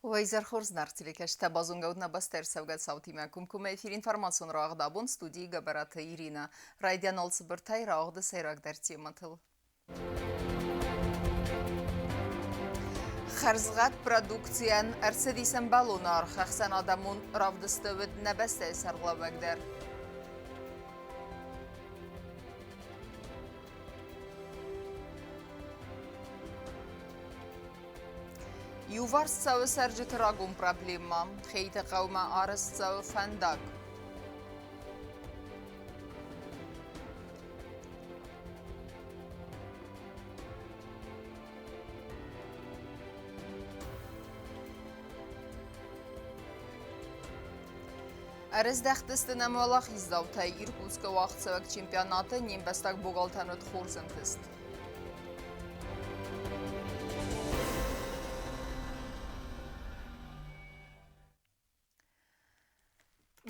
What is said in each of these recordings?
Уӕ изӕр хорз, нарт телекӕсджытӕ, базонгӕ нӕ бӕстӕ ӕрцӕугӕ цаутимӕ. Комкоммӕ эфир информацион рауагъд абон студийы Гӕбӕраты Иринӕ. Райдиан алцыбыртӕй рауагъды сӕйрагдӕр темӕтыл. Хӕрзгъӕд продукцийӕн ӕрцыдис ӕмбӕлон аргъ ӕхсӕнадӕмон равдысты уыд нӕ бӕстӕйы сӕргълӕууӕг дӕр. Иуварс цӕуы цӕрджыты рагон проблемӕ. Хейты хъӕумӕ арӕзт цӕуы фӕндаг. Ӕрыздӕхтысты нӕм уӕлахиздзаутӕй Иркутскы уагъдцӕуӕг чемпионаты не мбӕстаг богалтӕн уыд хорз ӕнтыст.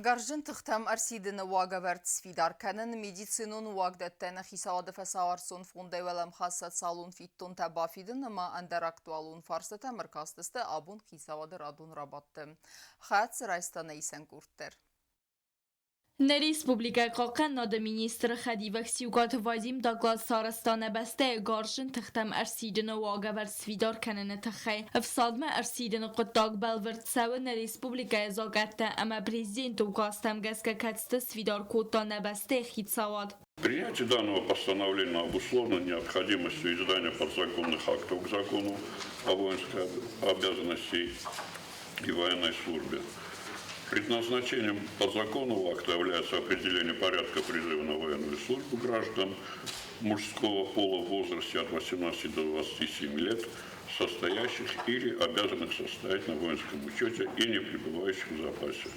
Гарзджын тыхтӕм ӕрсидыны уагӕвӕрд сфидар кӕнын, медицинон уагдӕттӕн хицауады фӕсауӕрцон фондӕй уӕлӕмхас социалон фиддонтӕ бафидын ӕмӕ ӕндӕр актуалон фарстытӕм ӕркастысты абон хицауады радон рабадты. Хӕцы райста нӕ исӕн къурддӕр. Нӕ республикӕйы хъахъхъӕнынады министры хӕдивӕг Сиукъаты Вадим доклад сарӕзта нӕ бӕстӕйы гарзджын тыхтӕм ӕрсидыны уагӕвӕрд сфидар кӕныны тыххӕй. Ӕфсадмӕ ӕрсидыны хъуыддаг бӕлвырд цӕуы нӕ республикӕйы закъӕттӕ ӕмӕ президенты указтӕм гӕсгӕ, кӕцыты сфидар кодта нӕ бӕстӕйы хицауад. Принятие данного постановления обусловлено необходимостью издания подзаконных актов к закону о воинской обязанности и военной службе. Предназначением подзаконного акта является определение порядка призыва на военную службу граждан мужского пола в возрасте от 18 до 27 лет, состоящих или обязанных состоять на воинском учете и не пребывающих в запасе.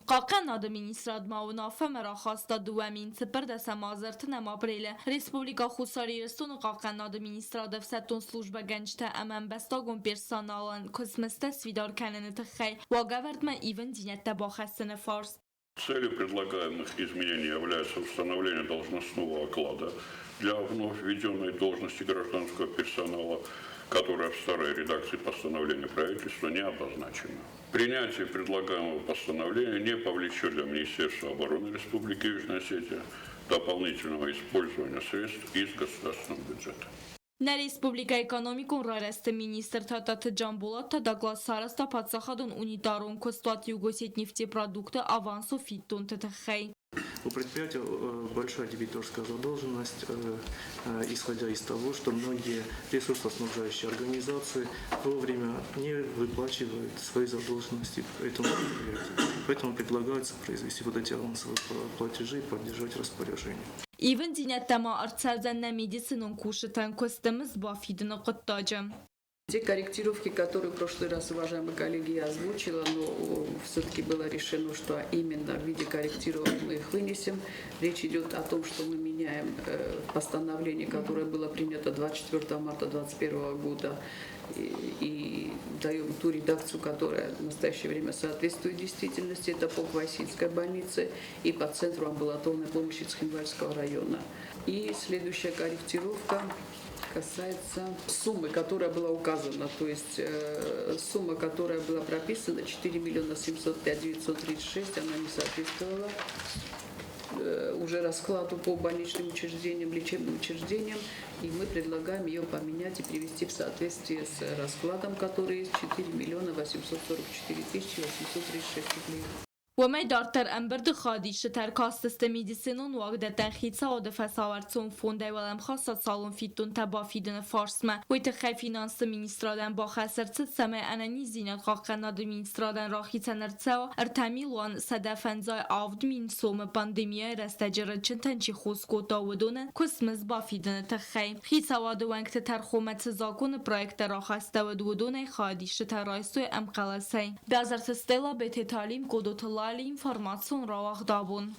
Хъахъхъӕнады министрадмӕ уынаффӕмӕ рахаста 2014 азы 30 апрелы Республикӕ Хуссар Ирыстоны Хъахъхъӕнынады министрады ӕфсӕддон службӕгӕнджытӕ ӕмӕ ӕмбӕстагон персоналӕн куыстмыздтӕ сфидар кӕныны тыххӕй уагӕвӕрдмӕ ивындзинӕдтӕ бахӕссыны фарст. Целью предлагаемых изменений является установление должностного оклада для вновь введенной должности гражданского персонала, которая в старой редакции постановления правительства не обозначена. Принятие предлагаемого постановления не повлечет для Министерства обороны Республики Южная Осетия дополнительного использования средств из государственного бюджета. Нӕ республикӕйы экономикон райрӕзты министр Тадтаты Джамбулат та доклад сарӕзта паддзахадон унитарон куыстуат Югосетнефтепродукты авансо фиддонты тыххӕй. У предприятия большая дебиторская задолженность, исходя из того, что многие ресурсоснабжающие организации вовремя не выплачивают свои задолженности этому предприятию. Поэтому предлагается произвести вот эти авансовые платежи и поддержать распоряжение. Ивындзинӕдтӕ ма ӕрцӕудзӕн нӕ медицинон кусджытӕн куысты мызд бафидыны хъуыддаджы. Те корректировки, которые в прошлый раз, уважаемые коллеги, я озвучила, но все-таки было решено, что именно в виде корректировок мы их вынесем. Речь идет о том, что мы меняем постановление, которое было принято 24 марта 2021 года, и даем ту редакцию, которая в настоящее время соответствует действительности. Это по Квасинской больнице и по Центру амбулаторной помощи Цхинвальского района. И следующая корректировка касается суммы, которая была указана. То есть сумма, которая была прописана, 4 миллиона 705 936, она не соответствовала уже раскладу по больничным учреждениям, лечебным учреждениям. И мы предлагаем ее поменять и привести в соответствие с раскладом, который есть 4 миллиона 844 тысячи 836 рублей. Уымӕй дарддӕр ӕмбырды хайадисджытӕ ӕркастысты медицинон уагдӕттӕн хицауады фӕсауӕрцон фондӕй уӕлӕмхас социалон фиддонтӕ бафидыны фарстмӕ. Уый тыххӕй финансты министрадӕн бахӕс ӕрцыд, цӕмӕй ӕнӕниздзинад хъахъхъӕнынады министрадӕн рахицӕн ӕрцӕуа 3 157 000 сомы пандемияйы рӕстӕджы рынчынтӕн чи хос кодта, уыдонӕн куыстмызд бафидыны тыххӕй. Хицауады уӕнгты тӕрхонмӕ цы законы проекттӕ рахастӕуыд, уыдонӕй хайадисджытӕ райстой ӕмхъӕлӕсӕй. Бязарты Стелла Бететалим Кодоты Лали информацион рауагъд абон.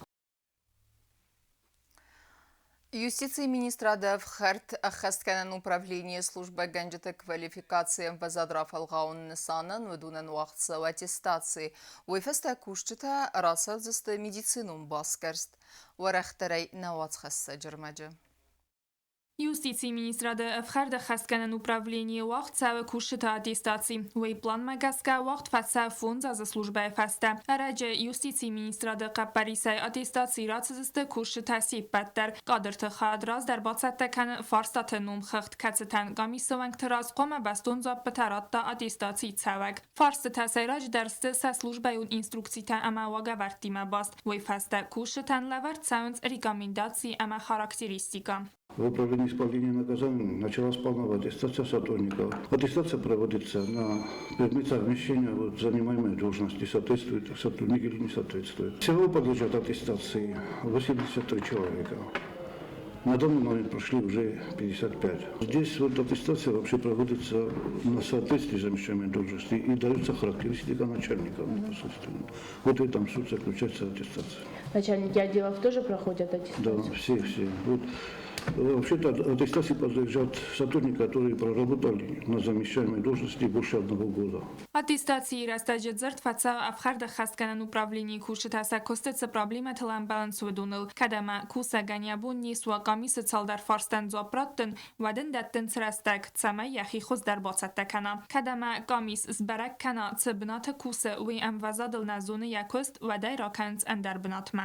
Юстицийы министрады ӕфхӕрд ӕххӕстгӕнӕн управленийы службӕгӕнджыты квалификацийы ӕмвӕзад рафӕлгъауыны нысанӕн уыдонӕн уагъд цӕуы аттестаци. Уый фӕстӕ кусджытӕ рацӕудзысты медицинон басгӕрст. Уӕрӕхдӕрӕй нӕ уацхӕссӕджы ӕрмӕджы. Юстицийы министрады ӕфхӕрд ӕххӕстгӕнӕн управленийы уагъд цӕуы кусджыты аттестаци. Уый планмӕ гӕсгӕ уагъд фӕцӕуы 5 азы службӕйы фӕстӕ. Ӕрӕджы юстицийы министрады хъӕппӕрисӕй аттестацийы рацыдысты кусджытӕ се ппӕт дӕр. Кадрты хайад раздӕр бацӕттӕ кӕны фарстаты номхыгъд, кӕцытӕн къамисы уӕнгты раз хъуамӕ бӕстон дзуаппытӕ радта аттестацийы цӕуӕг. Фарстытӕ сӕйраджыдӕр сты сӕ службӕйон инструкцитӕ ӕмӕ уагӕвӕрдтимӕ баст. Уый фӕстӕ кусджытӕн лӕвӕрд цӕуынц рекомендаци ӕмӕ характеристикӕ. В управлении исполнения наказаний началась полная аттестация сотрудников. Аттестация проводится на предмет совмещения вот, занимаемой должности, соответствует сотрудник или не соответствует. Всего подлежат аттестации 83 человека. На данный момент прошли уже 55. Здесь вот аттестация вообще проводится на соответствии замещаемой должности и даются характеристика начальника непосредственно. Вот в этом суть заключается аттестация. Начальники отделов тоже проходят аттестацию? Да, все, все. Вот. Вообще-то аттестации подлежат сотрудники, которые проработали на замещаемой должности больше одного года. Аттестацийы рӕстӕджы дзырд фӕцӕуы ӕфхӕрд ӕххӕстгӕнӕн управленийы кусджытӕ сӕ куысты цы проблемӕтыл ӕмбӕлынц, уыдоныл. Кӕд ӕмӕ кусӕгӕн йӕ бон не суа къамисы цалдӕр фарстӕн дзуапп раттын, уӕд ын дӕттынц рӕстӕг, цӕмӕй йӕхи хуыздӕр бацӕттӕ кӕна. Кӕд ӕмӕ къамис сбӕрӕг кӕна, цы бынаты кусы, уый ӕмвӕзадыл нӕ зоны йӕ куыст, уӕд ӕй ракӕнынц ӕндӕр бынатмӕ.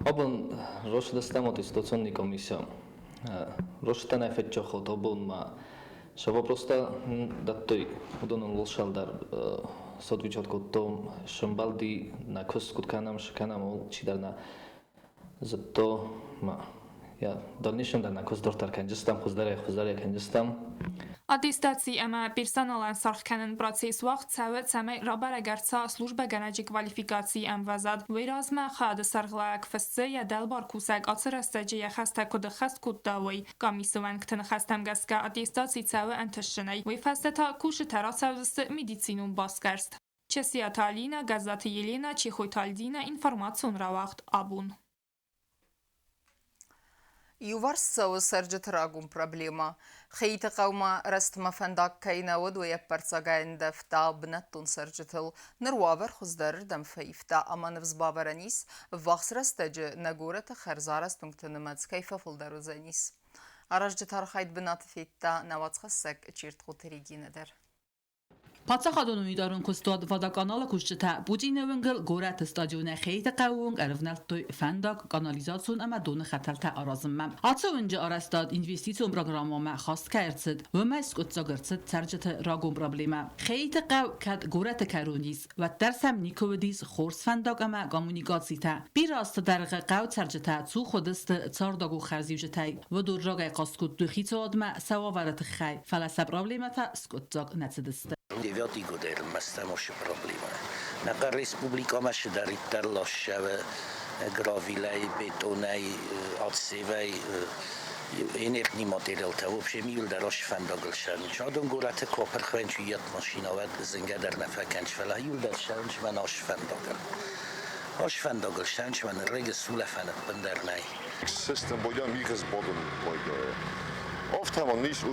Абон расшидастам аттестационный комиссия. Расшитанай фетчахот абон ма сӕ вопроста дӕттой, уыдонӕн уылсӕлдӕр сотвечать кодтом, сӕмбӕлди нӕ куыст куыд кӕнӕм, цы кӕнӕм, ууыл чидӕр нӕ зыдто ма йӕ дальнейшем дӕр нӕ куыст дарддӕр кӕнджыстӕм, хуыздӕрӕй-хуыздӕрӕй кӕнджыстӕм. Аттестаци ӕмӕ персоналӕн саргъ кӕнын процесс уагъд цӕуы, цӕмӕй рабӕрӕг ӕрцӕуа службӕгӕнӕджы квалификацийы ӕмвӕзад. Уый размӕ хайады сӕргълӕууӕг фыссы, йӕ дӕлбар кусӕг ацы рӕстӕджы йӕ хӕстӕ куыд ӕххӕст кодта, уый. Къамисы уӕнгты ныхӕстӕм гӕсгӕ аттестаци цӕуы ӕнтыстджынӕй. Уый фӕстӕ та кусджытӕ рацӕудзысты медицинон басгӕрст. Чесиаты Алина, Гӕззаты Елена, Чехойты Альдина, информацион рауагъд «Абон». Иуварс цӕуы цӕрджыты рагон проблемӕ. Хеиты хъӕумӕ рӕстмӕ фӕндаг кӕй нӕ уыд, уый ӕппӕрццагӕй ӕндӕвта бынӕттон цӕрджытыл. Ныр уавӕр хуыздӕрырдӕм фӕивта ӕмӕ ныфс бавӕрӕн ис, ӕввахс рӕстӕджы нӕ горӕты хӕрзарӕзт уынгты нымӕц кӕй фӕфылдӕр уыдзӕнис. Аразджыты архайд бынаты федта нӕ уацхӕссӕг Чертхъоты Регинӕ дӕр. Паддзахадон унитарон куыстуат «Водоканал»-ы кусджытӕ Путины уынгыл горӕты стадионӕй Хеиты хъӕуы онг ӕрывнӕлдтой фӕндаг, канализацион ӕмӕ доны хӕтӕлтӕ аразынмӕ. Ацы уынджы арӕзтад инвестицион программӕмӕ хаст кӕй ӕрцыд, уымӕй скъуыддзаг ӕрцыд цӕрджыты рагон проблемӕ. Хеиты хъӕу кӕд горӕты кӕрон ис, уӕддӕр сӕм никуы уыдис хорз фӕндаг ӕмӕ коммуникацитӕ. Бирӕ азты дӕргъы хъӕуы цӕрджытӕ цух уыдысты цардагур хӕрзиуджытӕй. Уыдон рагӕй хъаст кодтой хицауадмӕ сӕ уавӕры тыххӕй, фӕлӕ сӕ проблемӕтӕ скъуыддзаг нӕ цыдысты. Девятый год ӕрмӕстӕмосы проблемӕ. Нӕ республикӕмӕ цыдӕриддӕр лассӕвы гравилӕй, бетонӕй, отсевӕй, инертный материалтӕ, в общем, иуылдӕр ас фӕндагыл сӕрынч. Адон горӕты копырхвӕнч уыййат машинӕ уӕд зынгӕ дӕр нӕ фӕкӕнч, фӕлӕ иуылдӕр сӕрынч мӕн ас фӕндагыл. Ас фӕндагыл сӕрынч мӕн рыгы сулӕфӕн ӕппындӕр нӕй. Систем Oft haben wir nicht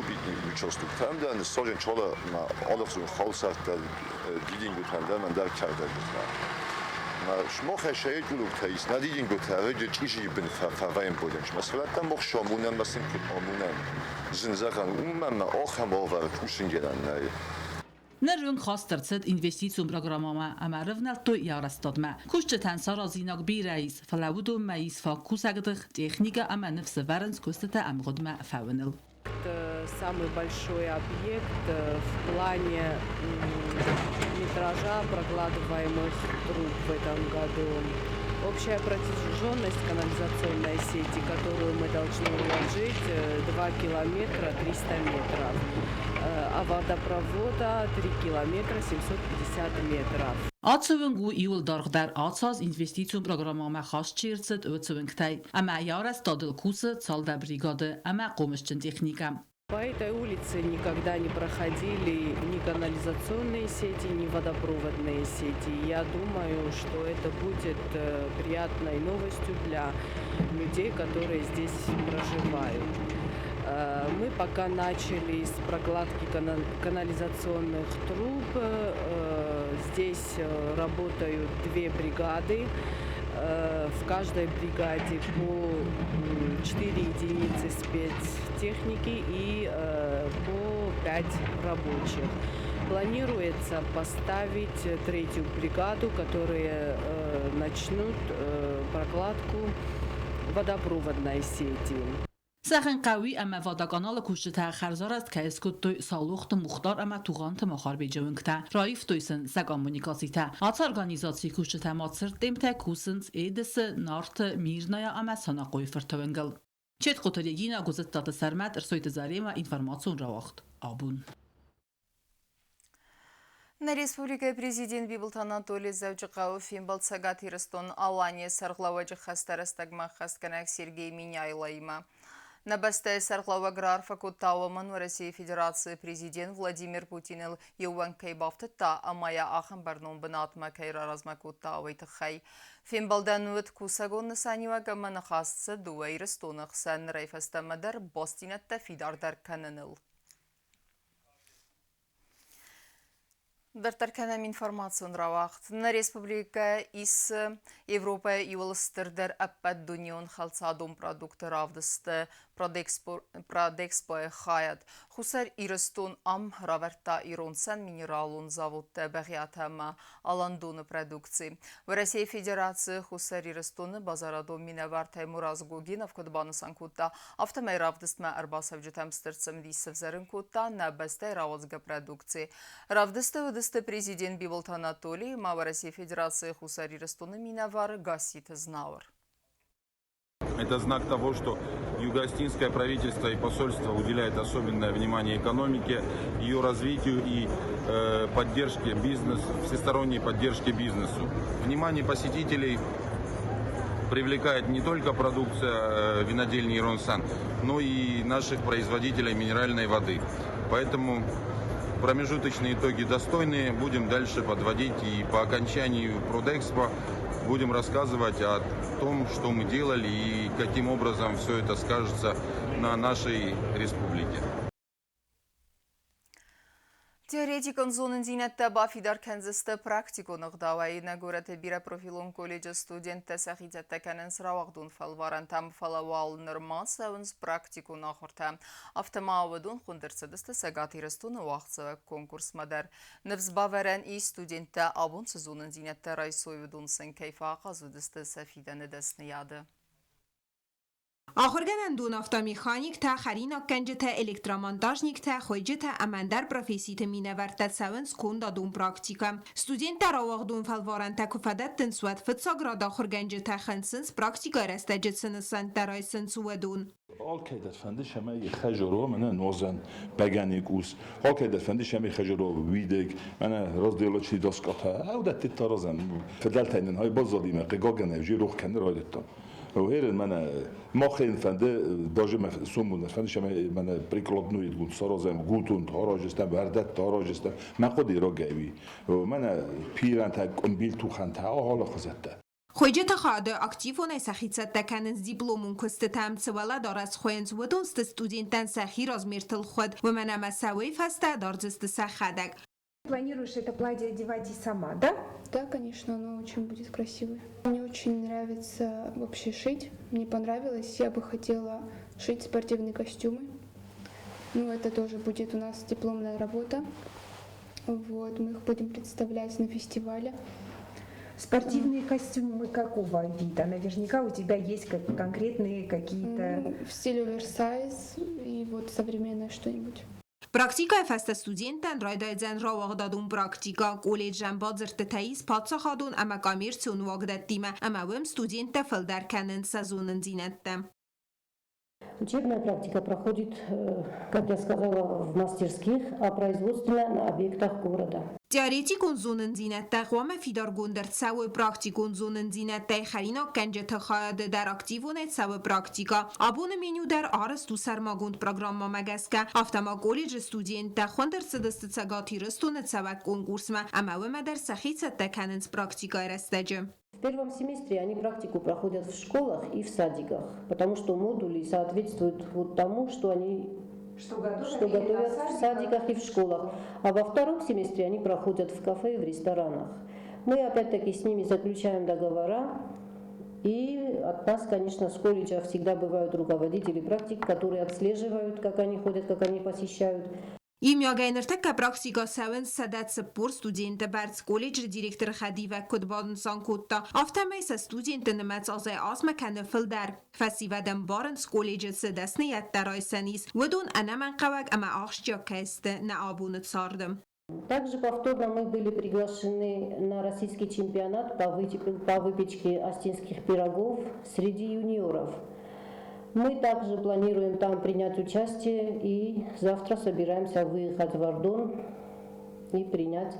участок тәмдән, сожен чола ма алыхзун халсаттал дидингутан да ман дар кардагутан. ма шмохе шејулук таис на дидингута реджи чижи бин фаваем боден. Масалан мох шомунан масин амунан. Зинзаган умман ма охам овар кушингеран най. Ныр уынг хаст ӕрцыд инвестицион программӕмӕ ӕмӕ ӕрывнӕлдтой йӕ арӕзтадмӕ. Кусджытӕн саразинаг бирӕ ис, фӕлӕ уыдонмӕ ис фаг кусӕгдых, техникӕ ӕмӕ ныфс ӕвӕрынц куыстытӕ ӕмгъуыдмӕ фӕуыныл. Это самый большой объект в плане метража прокладываемых труб в этом году. Общая протяженность канализационной сети, которую мы должны уложить, 2 километра 300 метров. А водопровода 3 километра 750 метров. Ацы уынг у иууыл даргъдӕр ацы аз инвестицион программӕмӕ хаст чи ӕрцыд, уыцы уынгтӕй. Ӕмӕ йӕ арӕзтадыл кусы цалдӕр бригады ӕмӕ хъомысджын техникӕ. По этой улице никогда не проходили ни канализационные сети, ни водопроводные сети. Я думаю, что это будет приятной новостью для людей, которые здесь проживают. Мы пока начали с прокладки канализационных труб. Здесь работают две бригады. В каждой бригаде по 4 единицы спецтехники и по 5 рабочих. Планируется поставить третью бригаду, которые начнут прокладку водопроводной сети. Сӕхӕнхъӕуи ӕмӕ Водоканалы кусджытӕ хӕрзарӕзт кӕй скодтой Саулохты Мухтар ӕмӕ Тугъанты Махарбеджы уынгтӕ, раивтой сын сӕ коммуникацитӕ. Ацы организацийы кусджытӕ ма цырддемтӕ кусынц Едысы, Нарты, Мирная ӕмӕ Санахъойы фырты уынгыл. Четкъоты Регина, Гуызыттаты Сӕрмӕт, Ӕрсойты Заремӕ, информацион рауагъд Абон. Нӕ республикӕйы президент Бибылты Анатолий Дзӕуджыхъӕуы фембӕлд Цӕгат Ирыстон-Аланийы сӕргълӕууӕджы хӕстӕ рӕстӕгмӕ ӕххӕстгӕнӕг Сергей Меняйлоимӕ. Нӕ бӕстӕйы сӕргълӕууӕг раарфӕ кодта уымӕн Уӕрӕсейы Федерацийы президент Владимир Путиныл йе ууӕнк кӕй бафтыдта ӕмӕ йӕ ахӕм бӕрнон бынатмӕ кӕй раразмӕ кодта, уый тыххӕй. Фембӕлдӕн уыд кусӕгон нысаниуӕг ӕмӕ ныхас цыд дыууӕ Ирыстоны хсӕн нырӕй фӕстӕмӕ дӕр бастдзинӕдтӕ фидардӕр кӕныныл. Дарддӕр кӕнӕм информацион рауагъд. Нӕ республикӕ ис Европӕйы иууыл стырдӕр ӕппӕтдунеон хӕлцадон продукты равдысты Продэкспо-йы хайад. Хуссар Ирыстон ам равӕрдта ирон сӕн минералон заводтӕ Бӕгъиатӕ ӕмӕ Аландоны продукци. Уӕрӕсейы Федерацийы Хуссар Ирыстоны базарадон минӕвар Таймураз Гогинов куыд банысан кодта, афтӕмӕй равдыстмӕ ӕрбацӕуджытӕм стыр цымыдис сӕвзӕрын кодта нӕ бӕстӕйы рауадзгӕ продукци. Равдысты уыдысты президент Бибылты Анатолий ӕмӕ Уӕрӕсейы Федерацийы Хуссар Ирыстоны минӕвар Гасситы Знауыр. Это знак того, что юго-осетинское правительство и посольство уделяет особенное внимание экономике, ее развитию и поддержке бизнесу, всесторонней поддержке бизнесу. Внимание посетителей привлекает не только продукция винодельни «Иронсан», но и наших производителей минеральной воды. Поэтому промежуточные итоги достойные, будем дальше подводить и по окончанию Продэкспо будем рассказывать о том, что мы делали и каким образом все это скажется на нашей республике. Теоретикон зонындзинӕдтӕ бафидар кӕндзысты практикон ӕгъдауӕй. Нӕ горӕты бирӕпрофилон колледжы студенттӕ сӕхи цӕттӕ кӕнынц рауагъдон фӕлварӕнтӕм, фӕлӕ уал нырма цӕуынц практикон ахуыртӕ. Афтӕ ма уыдон хуынд ӕрцыдысты Цӕгат Ирыстоны уагъдцӕуӕг конкурсмӕ дӕр. Ныфс бавӕрӕн ис, студенттӕ абон цы зонындзинӕдтӕ райсой, уыдон сын кӕй фӕахъаз уыдысты сӕ фидӕны дӕсныйады. Ахуыргӕнӕндон автомеханиктӕ, хӕринаггӕнджытӕ, электромонтажниктӕ, хуыйджытӕ ӕмӕ ӕндӕр професситы минӕвӕрттӕ цӕуынц кондадон практикӕ. Студенттӕ рауагъдон фӕлварӕнтӕ куы фӕдӕттынц, уӕд фыццаг рад ахуыргӕнджытӕ хынцынц практикӕйы рӕстӕджы цы нысӕнттӕ райсынц, уыдон. Алкӕдӕр фӕнды, цӕмӕй хӕзоро мӕнӕ нозӕн бӕгӕни къус, алкӕдӕр фӕнды, цӕмӕй хӕзоро уидыг, мӕнӕ разделочный доскатӕ, ӕвдӕттидта разӕн. Фыдӕлтӕй нын хай баззади мӕ хъыгагӕн ӕвзӕр рох кӕнын райдыдта. Уверен, мӕнӕ махӕн фӕнды, даже мӕ сомбон фӕнды, цӕмӕй мӕнӕ прикладной саразӕм гутун аразджыстӕм, вӕрдӕттӕ аразджыстӕм, мӕ хъуыды рагӕй Мӕнӕ пирӕнтӕ, къуымбил тухӕнтӕ, ахалы хуызӕттӕ. Хуыйджыты хъӕды активонӕй сӕхи цӕттӕ кӕнынц дипломон куыстытӕм, цы уӕлӕдарӕс хуыйынц, уыдон сты студенттӕн сӕхи размертыл хуыд, уымӕн ӕмӕ сӕ уый фӕстӕ дардзысты сӕхӕдӕг. Планируешь это платье одевать и сама, да? Да, конечно, оно очень будет красивое. Мне очень нравится вообще шить. Мне понравилось. Я бы хотела шить спортивные костюмы. Ну, это тоже будет у нас дипломная работа. Вот, мы их будем представлять на фестивале. Спортивные костюмы какого вида? Наверняка у тебя есть как конкретные какие-то... Ну, в стиле оверсайз и вот современное что-нибудь. Практикӕйы фӕстӕ студенттӕн райдайдзӕн рауагъдадон практикӕ, колледжӕн бадзырдтытӕ ис паддзахадон ӕмӕ коммерцион уагдӕттимӕ ӕмӕ уым студенттӕ фылдӕр кӕнынц сӕ зонындзинӕдтӕ. Учебная практика проходит, как я сказала, в мастерских, а производственная на объектах города. Теоретикон зонындзинӕдтӕ хъуамӕ фидаргонд ӕрцӕуой практикон зонындзинӕдтӕй хӕринаггӕнджыты хайады дӕр активонӕй цӕуы практикӕ. Абоны меню дӕр арӕзт у сӕрмагонд программӕмӕ гӕсгӕ. Афтӕ ма колледжы студенттӕ хуынд ӕрцыдысты Цӕгат Ирыстоны цӕуӕг конкурсмӕ ӕмӕ уымӕ дӕр сӕхи цӕттӕ кӕнынц практикӕйы рӕстӕджы. В первом семестре они практику проходят в школах и в садиках, потому что модули соответствуют вот тому, что они что готовят в садиках и в школах. А во втором семестре они проходят в кафе и в ресторанах. Мы опять-таки с ними заключаем договора. И от нас, конечно, с колледжа всегда бывают руководители практик, которые отслеживают, как они ходят, как они посещают. Иумиагӕй ныртӕккӕ практикӕ цӕуынц 140 студенты бӕрц. Колледжы директоры хӕдивӕг куыд банысан кодта, афтӕмӕй сӕ студентты нымӕц азӕй азмӕ кӕны фылдӕр. Фӕсивӕд ӕмбарынц, колледжы цы дӕсныйӕдтӕ райсӕн ис, уыдон ӕнӕмӕнгхъӕуӕг ӕмӕ ахсджиаг кӕй сты нӕ абоны царды. Также повторно мы были приглашены на российский чемпионат по выпечке остинских пирогов среди юниоров. Мы также планируем там принять участие и завтра собираемся выехать в Ардон и принять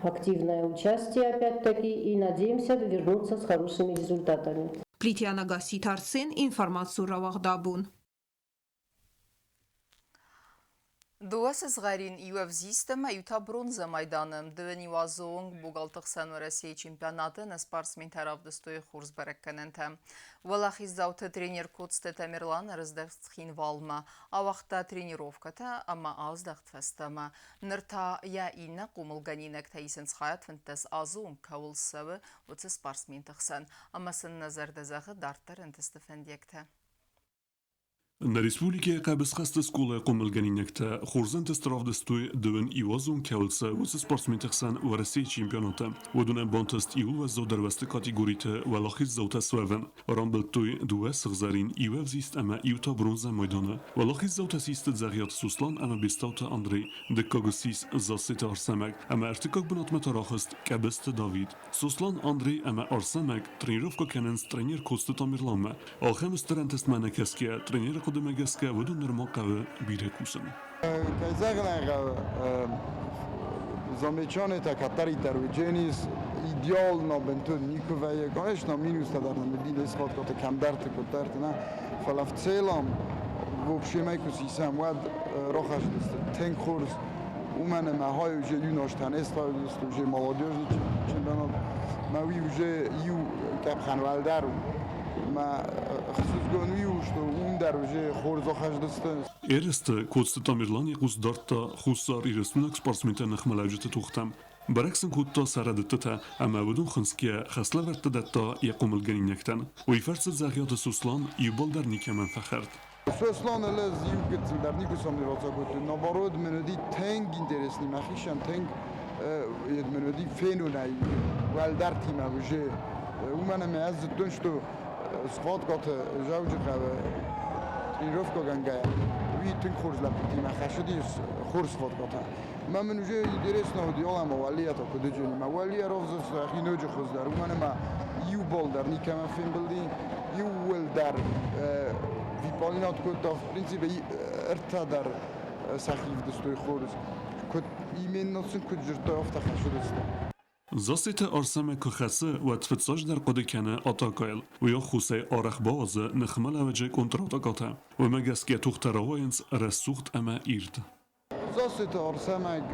активное участие опять-таки и надеемся вернуться с хорошими результатами. Плиты Гасситы Арсен, информацион рауагъд абон. Дыууӕ сызгъӕрин, иу ӕвзист ӕмӕ иу та бронзӕ майданы. Дыууӕ азы онг богалты хсӕн Уӕрӕсейы чемпионаты нӕ спортсментӕ равдыстой хорз бӕрӕггӕнӕнтӕ. Уӕлахиздзауты тренер Коцты Тамерлан ӕрыздӕхт Цхинвалмӕ, ауагъта тренировкӕтӕ ӕмӕ аздӕхт фӕстӕмӕ. Ныр та йӕ иннӕ хъомылгӕнинӕгтӕ исынц хайад 15 азы онг кӕуыл цӕуы, уыцы спортсменты хсӕн ӕмӕ сын нӕ зӕрдӕ зӕгъы дарддӕр ӕнтысты фӕндиӕгтӕ. Нӕ республикӕйы хъӕбысхӕсты скъолайы хъомылгӕнинӕгтӕ хорз ӕнтыст равдыстой дыууын иуазон кӕуыл цӕуы, уыцы спортсменты хсӕн Уӕрӕсейы чемпионаты. Уыдонӕн бантыст иууыл уӕззаудӕр уӕзты категориты уӕлахиздзаутӕ суӕвын. Рамбылдтой дыууӕ сыгъзӕрин, иу ӕвзист ӕмӕ иу та бронзӕ майданы. Уӕлахиздзаутӕ систы Дзӕгъиаты Сослан ӕмӕ Бестауты Андрей, дыккаг ссис Зассеты Арсӕмӕг ӕмӕ ӕртыккаг бынатмӕ та рахызт Къӕбысты Давид. Сослан, Андрей ӕмӕ Арсӕмӕг тренировкӕ кӕнынц тренер Коцты Тамерланмӕ. Ахӕм стыр ӕнтыстмӕ нӕ кӕсгӕйӕ, тренеры хъуыдымӕ гӕсгӕ уыдон нырма хъӕуы бирӕ кусын. Кӕй зӕгъын ӕй хъӕуы, замечание-тӕ кӕддӕриддӕр уыдженис идеал бынтон никуы вӕййы. Конечно, минустӕ дӕр нын уыди схваткӕты кӕмдӕрты, куыддӕрты нӕ, фӕлӕ в целом, в общем куы сисӕм, уӕд рахӕсдзысты тынг хорз. Уымӕн ӕмӕ хай уже юностӕн ставдысты уже молодежный чемпионат, мӕ уый уже иу къӕпхӕн уӕлдӕр у. Мӕ хсызгон уый у, что уым дӕр уже хорз ахӕсдзысты. Ерысты Коцты Тамерлан йӕ хъус дардта Хуссар Ирыстойнаг спортсментӕ ныхмӕлӕуджыты тохтӕм. Бӕрӕг сын кодта сӕ рӕдыдтытӕ ӕмӕ уыдон хынцгӕйӕ хӕслӕвӕрдтӕ дӕтта йӕ хъомылгӕнинӕгтӕн. Уый фӕрцы Дзӕгъиаты Сослан иу бал дӕр никӕмӕн фӕхӕрд. Сослан ӕз иу гыццыл дӕр никуы сомневаться кодтон. Наоборот, мын уыди тынг интересный мӕхицӕн тынг мын уыди фенонӕй уӕлдӕртимӕ уже. Уымӕн ӕмӕ ӕз зыдтон, что схваткӕты Дзӕуджыхъӕуы тренировкӕгӕнгӕйӕ, уый тынг хорз лӕппутимӕ хӕцыдис хорз схваткӕтӕ. Мӕ мын уже интересно уыди, ӕмӕ уӕлейӕ та куыд уыди. Мӕ уӕлейӕ равзӕрста йӕхи ноджы хуыздӕр, уымӕн ӕмӕ иу бал дӕр никӕмӕн фембылди, иууылдӕр выполнять кодта, в принципе, ӕртӕ дӕр сӕхи ӕвдыстой хорз. Куыд именно сын куыд дзырдтой, афтӕ хӕцыдысты. Зассеты Арсӕмӕг куы хӕцы, уӕд фыццаджыдӕр хъуыды кӕны атакӕйыл. Уый ӕххуысӕй арӕх бауадзы ныхмӕлӕуӕджы контратакӕтӕ. Уымӕ гӕсгӕ тохтӕ рауайынц рӕсугъд ӕмӕ ирд. Зассеты Арсӕмӕг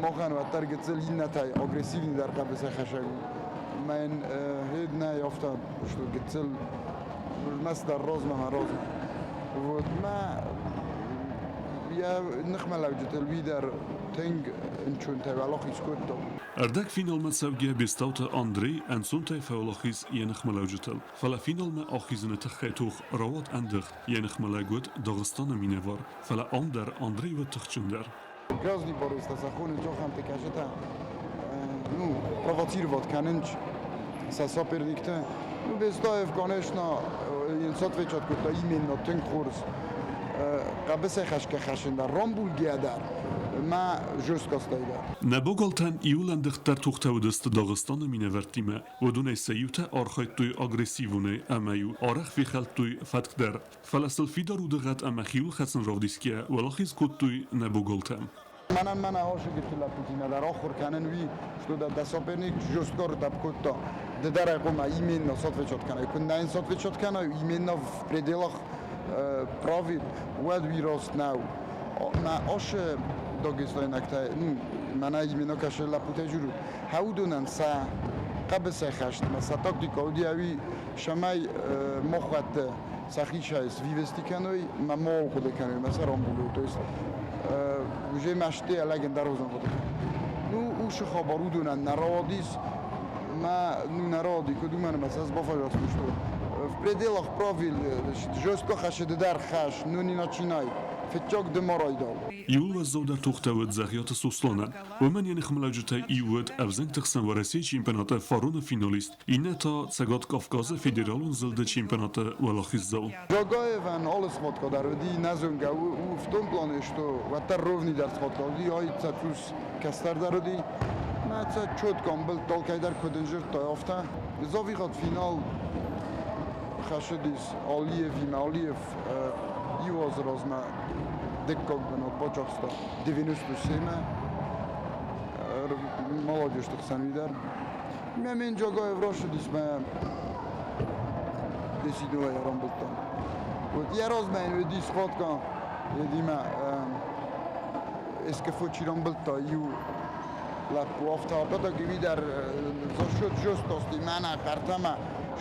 махӕн уӕддӕр гыццыл иннӕтӕй агрессивныйдӕр хъӕбысӕйхӕцӕг у. Мӕн хед нӕй афтӕ, что гыццыл ӕрмӕстдӕр размӕ мӕ размӕ. Вот мӕ йӕ ныхмӕлӕуджытыл уый дӕр тынг ӕнцонтӕй уӕлахиз кодта. Ӕрдӕгфиналмӕ цӕугӕ Бестауты Андрей ӕнцонтӕй фӕуӕлахиз йӕ ныхмӕлӕуджытыл, фӕлӕ финалмӕ ахизыны тыххӕй тох рауад ӕндыгъд, йӕ ныхмӕлӕг уыд Дагъыстаны минӕвар, фӕлӕ ам дӕр Андрей уыд тыхджындӕр. Грозный борец-тӕ сӕ хонынц ахӕмты кӕсытӕ, ну, провоцировать кӕнынц сӕ соперникты. Ну, Бестаев, конечно, йын сотвечат кодта именно тынг хорз хъӕбысӕй хӕсгӕ хӕсын дӕр, рамбулгӕ дӕр ма жесткостӕй дӕр. Нӕ богалтӕн иуыл ӕндыгъддӕр тохтӕ уыдысты Дагъыстаны минӕвӕрттимӕ. Уыдонӕй сӕ иутӕ архайдтой агрессивонӕй ӕмӕ-иу арӕх фехӕлдтой фӕтк дӕр. Фӕлӕ сыл фидар удыгъӕд ӕмӕ хиуылхӕцын равдисгӕйӕ уӕлахиз кодтой нӕ богалтӕ. Мӕнӕн мӕнӕ ашыгырты лӕппутимӕ дӕр ахуыр кӕнын уый, что дӕ соперник жестко ртӕпп кодта. Ды дӕр ӕй хъуамӕ именно сотвечат кӕнай. Куы нӕ йын сотвечат кӕнай, именно в пределах правил, уӕд уый раст нӕу. Мӕ ашы дагестайнӕгтӕ, ну, мӕнӕ именно кӕсы лӕппутӕ журут, хӕуыдонӕн сӕ хъӕбысӕйхӕстмӕ, сӕ тактикӕ уыди ӕви цӕмӕй махуӕтты сӕхицӕй свивести кӕной, мӕ ма хъуыды кӕной, мӕ сӕ рамбулой. То есть уже мӕсты лӕгӕн дӕр уыдзӕн хъуыды. Ну, уыцы хабар уыдонӕн нӕ рауадис. Ма ну народи, куд уымӕн ӕмӕ сӕ бафӕдзӕхстой. В пределах правил жестко хӕсыды дӕр хӕс, ну не начинай. Фыццаг ды ма райдау. Иууыл уӕззаудӕр тохтӕ уыд Дзӕгъиаты Сосланӕн. Уымӕн йӕ ныхмӕлӕуджытӕй иу уыд ӕвзӕнгты хсӕн Уӕрӕсейы чемпионаты фароны финалист, иннӕ та Цӕгат Кавказы федералон зылды чемпионаты уӕлахиздзау. Джагаевӕн алы схватка дӕр уыди нӕзонгӕ у в том плане, что уӕддӕр ровныйдӕр схватка уыди, ай цӕцус кӕстӕрдӕр уыди. Мӕ цӕ четко ӕмбылдта, алкӕйдӕр куыд ын зырдтай, афтӕ. Завигъӕд финал хӕсыдис Алиевимӕ. Алиев иу азы размӕ дыккаг бынат бацахста 97-мӕ молодежты хсӕн уый дӕр. Мӕ мен Джагаев рацыдис мӕ десидовӕй рамбылдта. Вот йӕ размӕ йын уыди схватка едимӕ СКФ чи рамбылдта иу лӕппу, афтӕ аппӕтӕг уый дӕр за счет жесткости мӕнӕ хъӕртӕмӕ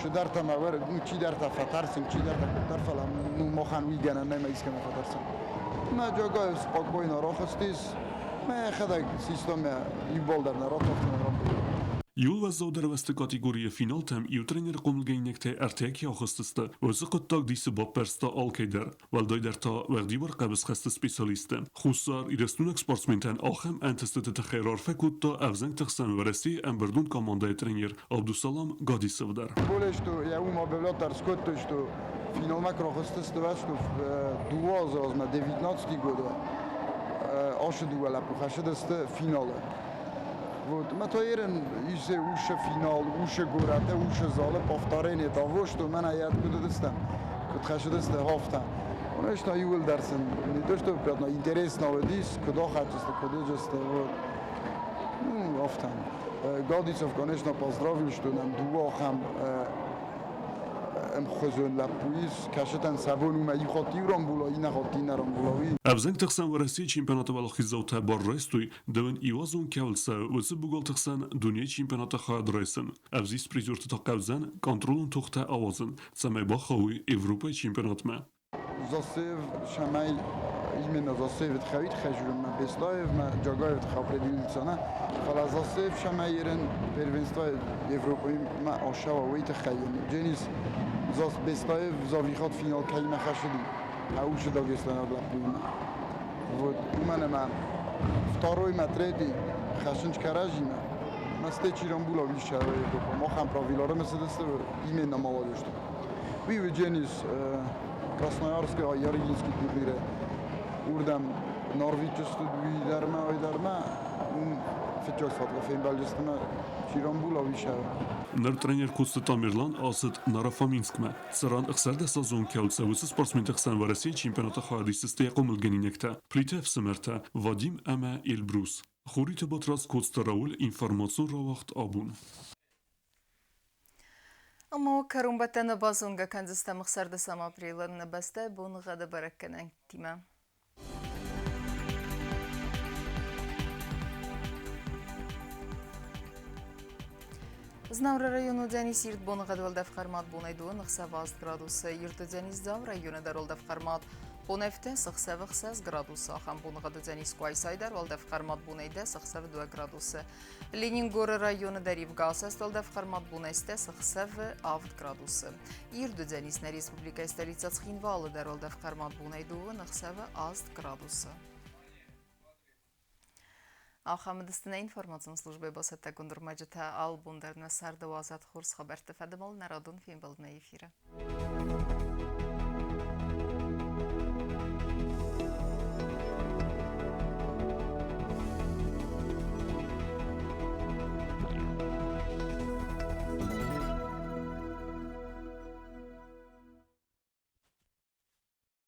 шыдӕртӕмӕ ну чидӕртӕ фӕтӕрсын, чидӕртӕ куыддӕр, фӕлӕ ну махӕн уый гӕнӕн нӕй, мӕ искӕмӕ фӕтӕрсын. Мӕ Джагаев спокойно рахызтис, мӕ йӕхӕдӕг систа мӕ иу бал дӕр нӕ радта, афтӕмӕй рамбылдта. Иууыл уӕззаудӕр уӕзты категорийы финалтӕм иу тренеры хъомылгӕнинӕгтӕй ӕртӕ кӕй ахызтысты, уыцы хъуыддаг дисы баппӕрста алкӕй дӕр. Уӕлдайдӕр та уӕгъдибар хъӕбысхӕсты специалисттӕ. Хуссар Ирыстойнаг спортсментӕн ахӕм ӕнтыстыты тыххӕй раарфӕ кодта ӕвзӕнгты хсӕн Уӕрӕсейы ӕмбырдон командӕйы тренер Абдусалам Гадисов дӕр. Более что я уым объявлять скодтой, что финалмӕ куы рахызтысты, что дыууӕ азы размӕ, 19 годы, ашы дыууӕ лӕппу хӕссыдысты финалы. Вот, мӕ то ерын исе ушы финал, ушы горӕты, ушы залы повторение того, что мӕнӕ йӕ куыд уыдыстӕм, куыд хӕссыдысты хафта. Конечно, иууылдӕр сын не то что приятно, интересно уыдис, куыд ахӕцысты, куыд уыдысты, вот. Ну, афтӕ. Гадисов, конечно, поздравил, что нам дыууӕ ахӕм ӕмхуызон лӕппу ис, кӕсытӕн сӕ бон у мӕ иу хатт иу рамбула, иннӕ хатт иннӕ рамбула, уый. Ӕвзӕнгты хсӕн Уӕрӕсейы чемпионаты уӕлахиздзаутӕ бар райстой, дӕуӕн иуазон кӕуыл цӕуы, уыцы бугалты хсӕн дунейы чемпионаты хайад райсын. Ӕвзист призерты та хъӕудзӕн контролон тохтӕ ауадзын, цӕмӕй бахауой Европӕйы чемпионатмӕ. Засев шамай именно Засев тхавит хӕжурмӕ Бестаевмӕ Джагаев тхапредилицана, фӕлӕ Засев шамай ерен первенство Европӕимӕ ашава уый тыххӕй Дженис Зас Бестаев завихат финал кӕимӕ хӕсыди, аушы дагестанаг лӕппуимӕ. Вот уымӕн ӕмӕ второй мӕ третий хӕсынч кӕрӕдзимӕ. Мӕ Чирамбула висчава Европа. Махӕн правилары мысыдысты именно молодежь. Уый Дженис Красноярскы Ярыгинский турниры уырдӕм Норвичы уый дӕр мӕ уым фыццаг сфатгӕ фембӕлдысты мӕ Чирамбула висчава. Ныр тренер Коцты Тамерлан ацыд Нарафаминскмӕ, цыран 16 азон кӕуыл цӕуы, уыцы спортсменты хсӕн Уӕрӕсейы чемпионаты хайад исдзысты йӕ хъомылгӕнинӕгтӕ Плиты ӕфсымӕртӕ Вадим ӕмӕ Эльбрус. Хуриты Батрадз, Коцты Рауль, информацион рауагъд «Абон». Ӕмӕ кӕронбӕттӕны базонгӕ кӕндзыстӕм 16 апрелы нӕ бӕстӕйы боныгъӕды бӕрӕггӕнӕнтимӕ. Знауыры районы уыдзӕнис ирд боныгъӕд уӕлдӕф хъӕрмад бонӕй дыууын ӕхсӕв 8 градусы. Ирд уыдзӕнис Дзауы районы дӕр уӕлдӕф хъӕрмад. Бонӕй ӕхсӕвы 6 градусы. Ахӕм боныгъӕд уыдзӕнис Къуайсайы дӕр уӕлдӕф хъӕрмад бонӕй 10 ӕхсӕвы 2 градусы. Ленингоры районы дӕр ивгӕ асӕст уӕлдӕф хъӕрмад бонӕй 10 ӕхсӕвы 7 градусы. Ирд уыдзӕнис нӕ республикӕйы столицӕ Цхинвалы дӕр уӕлдӕф хъӕрмад бонӕй 2 ӕхсӕвы 8 градусы. Ахӕм уыдысты нӕ информацион службӕйы бацӕттӕгонд ӕрмӕджытӕ. Алы бон дӕр нӕ царды уадзӕд хорз хабӕртты фӕдыл нӕ радон фембӕлдмӕ эфиры.